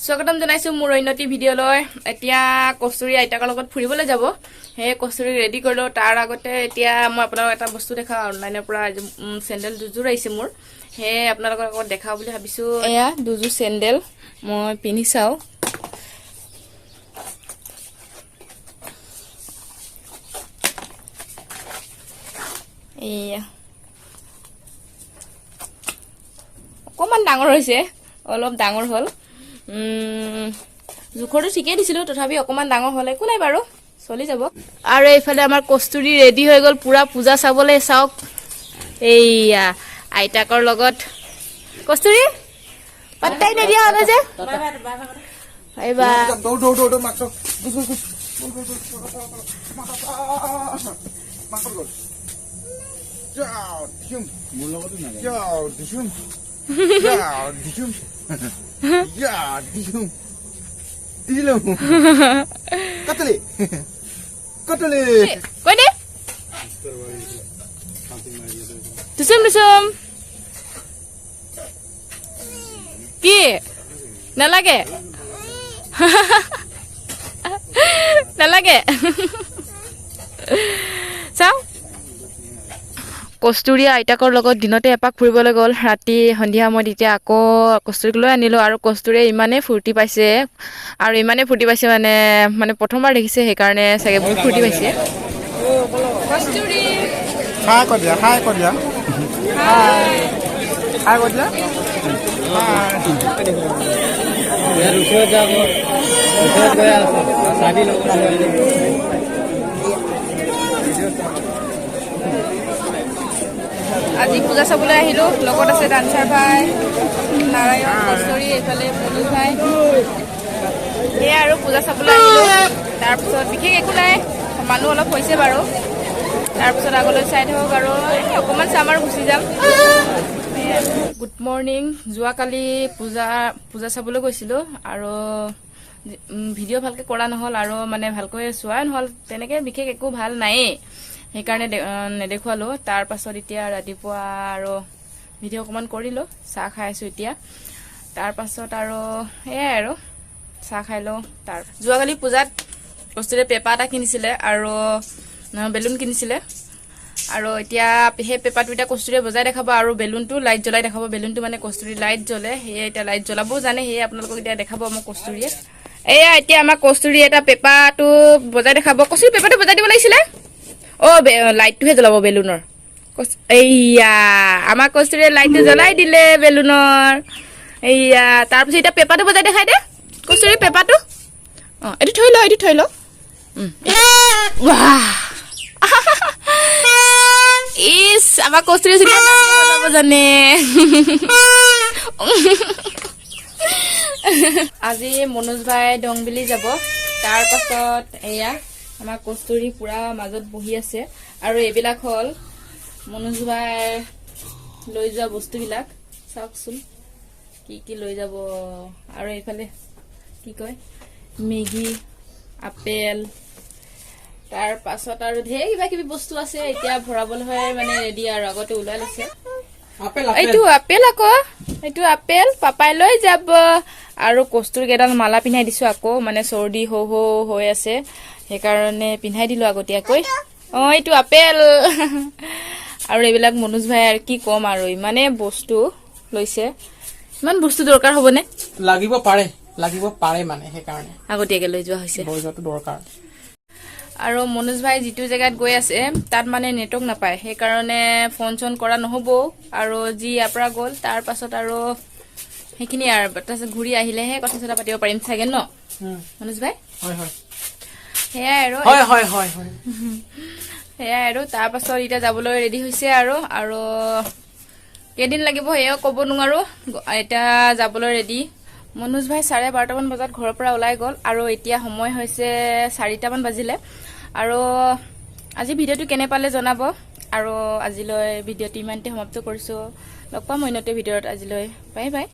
স্বাগতম জনাইছোঁ মোৰ অন্যটি ভিডিঅ'লৈ। এতিয়া কস্তুৰী আইতাকৰ লগত ফুৰিবলৈ যাব, সেয়ে কস্তুৰীক ৰেডি কৰিলোঁ। তাৰ আগতে এতিয়া মই আপোনালোকক এটা বস্তু দেখাওঁ। অনলাইনৰ পৰা আজি চেণ্ডেল দুযোৰ আহিছে মোৰ, সেয়ে আপোনালোকৰ আগত দেখাওঁ বুলি ভাবিছোঁ। এয়া দুযোৰ চেণ্ডেল মই পিন্ধি চাওঁ। এয়া অকণমান ডাঙৰ হৈছে, অলপ ডাঙৰ হ'ল। জোখৰটো ঠিকেই দিছিলোঁ, তথাপি অকণমান ডাঙৰ হ'ল, একো নাই বাৰু, চলি যাব। আৰু এইফালে আমাৰ কস্তুৰী ৰেডি হৈ গ'ল পূৰা পূজা চাবলৈ। চাওক, এইয়া আইতাকৰ লগত কস্তুৰী পাত্তাই নিদিয়া হ'লে যে। এইবাৰ দৌৰ দৌৰ দৌৰ দৌৰ, মাক গুচ গুচ গুচ মাকত গ'ল। যাও দিছুম, মোৰ লগতো নাযায়। যাও দিছুম, যাও দিছুম, যাও দিছুম, দিলো কতলি কতলি। কৈ দে, দুচুম দুচুম কি নালাগে নালাগে। চাওঁ, কস্তুৰী আইতাকৰ লগত দিনতে এপাক ফুৰিবলৈ গ'ল। ৰাতি সন্ধিয়া সময়ত এতিয়া আকৌ কস্তুৰীক লৈ আনিলোঁ। আৰু কস্তুৰীয়ে ইমানেই ফূৰ্তি পাইছে আৰু ইমানেই ফূৰ্তি পাইছে, মানে মানে প্ৰথমবাৰ দেখিছে, সেইকাৰণে চাগে বহুত ফূৰ্তি পাইছে কস্তুৰী। হাই কৈ দিয়া, হাই কৈ দিয়া, হাই কৈ দিয়া। ইয়াত ওচৰত যাব, ওচৰত গৈ আছে চাবি লগত। আজি পূজা চাবলৈ আহিলোঁ, লগত আছে ডান্সাৰ ভাই নাৰায়ণ, কস্তুৰী, এইফালে মনোজ ভাই। সেয়াই আৰু পূজা চাবলৈ আহিলোঁ। তাৰপিছত বিশেষ একো নাই, মানুহ অলপ হৈছে বাৰু। তাৰপিছত আগলৈ চাই থাকক আৰু এই অকণমান চাম আৰু গুচি যাম। Good morning. যোৱাকালি পূজা পূজা চাবলৈ গৈছিলোঁ আৰু ভিডিঅ' ভালকৈ কৰা নহ'ল আৰু মানে ভালকৈ চোৱাই নহ'ল, তেনেকৈ বিশেষ একো ভাল নায়েই, সেইকাৰণে নেদেখুৱালোঁ। তাৰপাছত এতিয়া ৰাতিপুৱা আৰু ভিডিঅ' অকণমান কৰিলোঁ, চাহ খাই আছোঁ এতিয়া। তাৰপাছত আৰু সেয়াই আৰু চাহ খাই লওঁ। তাৰ যোৱাকালি পূজাত কস্তুৰীয়ে পেপা এটা কিনিছিলে আৰু বেলুন কিনিছিলে। আৰু এতিয়া সেই পেপাটো এতিয়া কস্তুৰীয়ে বজাই দেখাব আৰু বেলুনটো লাইট জ্বলাই দেখাব। বেলুনটো মানে কস্তুৰী লাইট জ্বলে, সেয়ে এতিয়া লাইট জ্বলাবও জানে, সেয়ে আপোনালোকক এতিয়া দেখাব আমাৰ কস্তুৰীয়ে। এয়া এতিয়া আমাৰ কস্তুৰী এটা পেপাটো বজাই দেখাব। কস্তুৰী, পেপাটো বজাই দিব লাগিছিলে। অ' লাইটটোহে জ্বলাব বেলুনৰ। এইয়া আমাৰ কস্তুৰীয়ে লাইটটো জ্বলাই দিলে বেলুনৰ। এইয়া তাৰপিছত এতিয়া পেপাটো বজাই দেখাই দে কস্তুৰী, পেপাটো। অঁ, এইটো থৈ ল, এইটো থৈ ল। ৱাহ, ইচ, আমাৰ কস্তুৰী বজাব জানে। আজি মনোজ ভাই দংবিলি যাব। তাৰ পাছত এয়া আমাৰ কস্তুৰী পুৰা মাজত বহি আছে। আৰু এইবিলাক হ'ল মনোজ ভাই লৈ যোৱা বস্তুবিলাক, চাওকচোন কি কি লৈ যাব। আৰু এইফালে কি কয়, মেগী, আপেল, তাৰ পাছত আৰু ঢেৰ কিবা কিবি বস্তু আছে। এতিয়া ভৰাবলৈ মানে ৰেডি আৰু আগতে ওলাই লৈছে। আপেল। এইটো আপেল আকৌ, এইটো আপেল পাপাই লৈ যাব। আৰু কস্তুৰীক কেইডাল মালা পিন্ধাই দিছো আকৌ, মানে চৰ্দি সৌ সৌ হৈ আছে, সেইকাৰণে পিন্ধাই দিলো আগতীয়াকৈ। অ, এইটো আপেল। আৰু এইবিলাক মনোজ ভাই, আৰু কি ক'ম আৰু, ইমানেই বস্তু লৈছে। ইমান বস্তু দৰকাৰ হ'বনে? লাগিব পাৰে, লাগিব পাৰে, মানে সেইকাৰণে আগতীয়াকে লৈ যোৱা হৈছে। লৈ যোৱাটো দৰকাৰ। আৰু মনোজ ভাই যিটো জেগাত গৈ আছে তাত মানে নেটৱৰ্ক নাপায়, সেইকাৰণে ফোন চোন কৰা নহ'ব। আৰু যি ইয়াৰ পৰা গ'ল তাৰ পাছত আৰু সেইখিনি আৰু তাৰপিছত ঘূৰি আহিলেহে কথা চথা পাতিব পাৰিম চাগে ন, মনোজ ভাই? হয় হয়। সেয়াই আৰু। হয় হয় হয় হয়। সেয়াই আৰু, তাৰ পাছত এতিয়া যাবলৈ ৰেডি হৈছে। আৰু আৰু কেইদিন লাগিব সেয়াও ক'ব নোৱাৰো, এতিয়া যাবলৈ ৰেডি। মনোজ ভাই 12:30মান বজাত ঘৰৰ পৰা ওলাই গ'ল আৰু এতিয়া সময় হৈছে 4টামান বাজিলে। আৰু আজি ভিডিঅ'টো কেনে পালে জনাব। আৰু আজিলৈ ভিডিঅ'টো ইমানতে সমাপ্ত কৰিছোঁ। লগ পাম অন্যতে ভিডিঅ'ত। আজিলৈ বাই বাই।